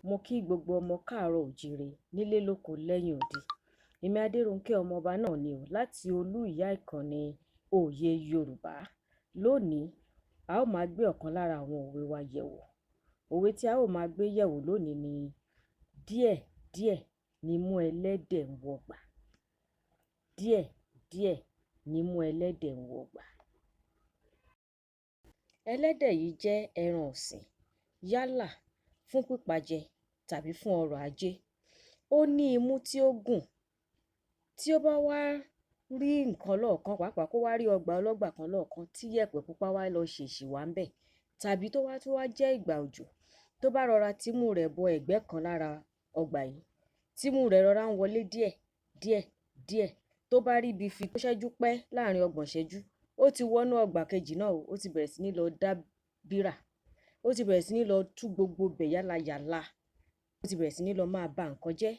Mo kí gbogbo ọmọ káàárọ̀ oòjíire nílé lóko lẹ́yìn odi. Èmi Adéronkẹ́ ọmọọba náà ni o láti olú ìyá ìkànnì Òye Yorùbá. Lónìí, a ó máa gbé ọ̀kan lára àwọn òwe wa yẹ̀wò. Òwe tí a ó máa gbé yẹ̀wò lónìí ni díẹ̀ díẹ̀ nimú ẹlẹ́dẹ̀ ń wọgbà. Díẹ̀ díẹ̀ nimú ẹlẹ́dẹ̀ ń wọgbà. Ẹlẹ́dẹ̀ yìí jẹ́ ẹran ọ̀sìn yálà fún pípa jẹ tàbí fún ọrọ̀ ajé. Ó ní imú tí ó gùn. Tí ó bá wá rí nǹkan lọ́ọ̀kán, pàápàá kó wá rí ọgbà ọlọ́gbà kan lọ́ọ̀kán tí yẹ̀pẹ̀ pupa wá lọ ṣèṣì wà ńbẹ̀, tàbí tó wá tún wá jẹ́ ìgbà òjò, tó bá rọra timú rẹ̀ bọ ẹ̀gbẹ́ kan lára ọgbà yìí, tímú rẹ̀ rọra ń wọlé díẹ̀ díẹ̀ díẹ̀, tó bá ríbi fi ṣẹ́jú pẹ́ láàrin ọgbọ̀n ìṣẹ́jú, ó ti wọnú ọgbà kejì náà o, ó ti bẹ̀rẹ̀ sí ní lọ dá bírà, ó ti bẹ̀rẹ̀ sí ní lọ tú gbogbo ibẹ̀ yálayàla, ó ti bẹ̀rẹ̀ sí ní lọ máa ba nǹkan jẹ́.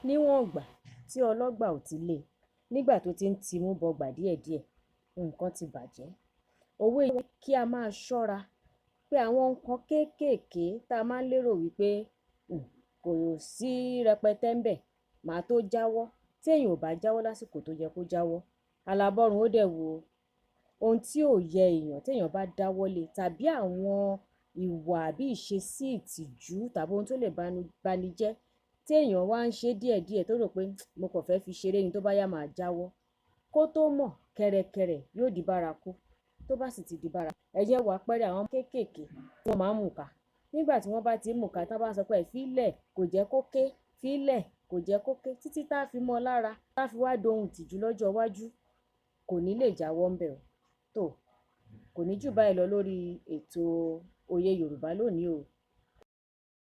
Níwọ̀n ìgbà tí ọlọ́gbà ò ti lé e nígbà tó ti ń timú bọgbà díẹ̀díẹ̀, nǹkan ti bàjẹ́. Òwe yìí kí a máa ṣọ́ra pé àwọn nǹkan kéékèèké tá a máa ń lérò wípé kò sí rẹpẹtẹ ńbẹ̀, màá tó jáwọ́. Tí èèyàn ò bá jáwọ́ lásìkò tó yẹ kó jáwọ́, alábọ́run ó dẹ̀ wò ó. Ohun tí ò yẹ èèyàn téèyàn bá dáwọ́ lé tàbí àwọn ìwà àbí ìṣesí ìtìjú tàbí ohun tó lè bani jẹ́ téèyàn wá ń ṣe díẹ̀díẹ̀ tó rò pé mo kàn fẹ́ fi ṣeré ni, tó bá yá màá jáwọ́. Kó tó mọ̀, kẹ̀rẹ̀kẹ̀rẹ̀ yóò di bárakú. Tó bá sì ti di bárakú, ẹ̀yin ẹ wo àpẹẹrẹ àwọn kéékèèké tí wọ́n máa ń mùka. Nígbà tí wọ́n bá ti ń mùka, tán bá sọ pé ẹ fílẹ̀ kò jẹ́ kó ké, fílẹ̀ kò jẹ́ kó ké, títí tá fi mọ́ lára, tá fi wá dohun ìtìjú lọ́jọ́ iwájú, kò ní lè jáwọ́ ńbẹ̀ o. Tó, kò ní jù báyìí lọ lórí ètò Òye Yorùbá lónìí o.